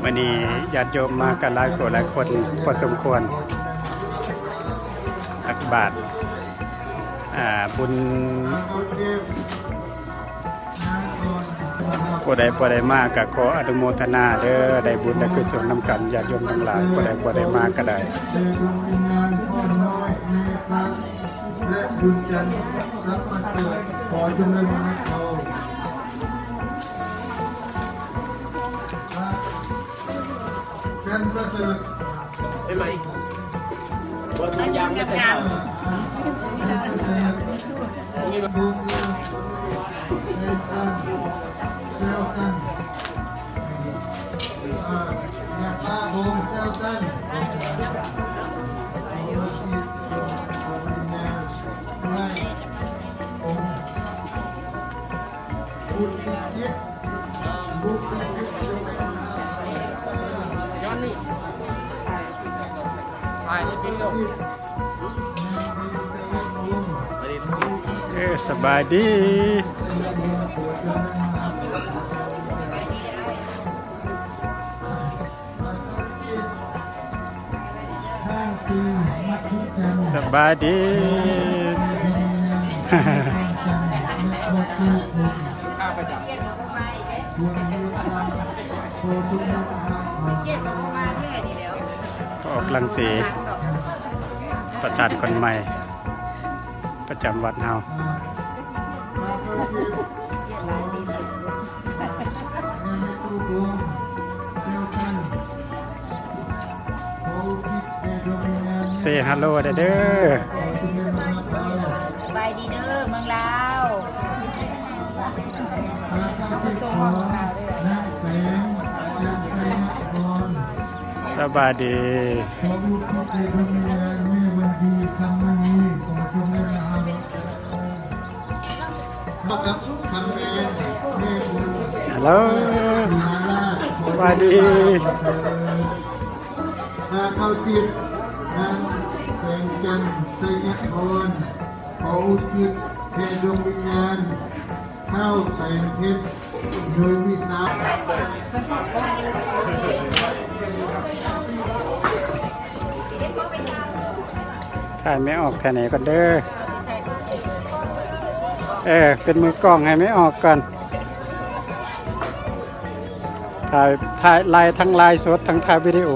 ມື້ນີ້ຍາດໂຍມມາກັນຫຼາຍຜູ້ຫຼາຍຄົນພໍສົມຄວນ ຕັກບາດ ອ່າ ບຸນ ຜູ້ໃດບໍ່ໄດ້ມາກໍຂໍອະນຸໂມທະນາເດີ້ ໄດ້ບຸນໄດ້ກຸສົນນຳກັນ ຍາດໂຍມທັງຫຼາຍ ຜູ້ໃດບໍ່ໄດ້ມາກໍໄດ້ ແລະ ບຸນຈັນ ສັບປະເສີດ ຂໍຈະເລີນນຳເຂົາ ຈັນປະເສີດ ໄດ້ໄໝ? ບໍ່ທຸກຢ່າງໄດ້ໃສ່ເຂົ້າ ມີບໍ່? ເອີ ສະບາຍດີ ສະບາຍດີ ພໍ່ອອກລັງສີ ປະທານຄົນໃໝ່ ປະຈຳວັດເຮົາ ເຊຮາໂລແດ່ເດີ້ ສະບາຍດີເດີ້ ເມືອງລາວ ສະບາຍດີ. ຮາໂລ ສະບາຍດີ ນາງເຂົ້າທິບ ນາງແສງຈັນ ໄຊຍະພອນ ຂໍອຸທິດແດ່ດວງວິນຍານ ທ້າວແສງເພັດ ໂດຍມີຕາ ຖ່າຍແມ່ອອກແຖວນີ້ກ່ອນເດີ້ ເອີ ເປັນມືກ້ອງໃຫ້ແມ່ອອກກ່ອນ ຖ່າຍ ຖ່າຍໄລ ທັງໄລຟ໌ສົດ ທັງຖ່າຍວິດີໂອ.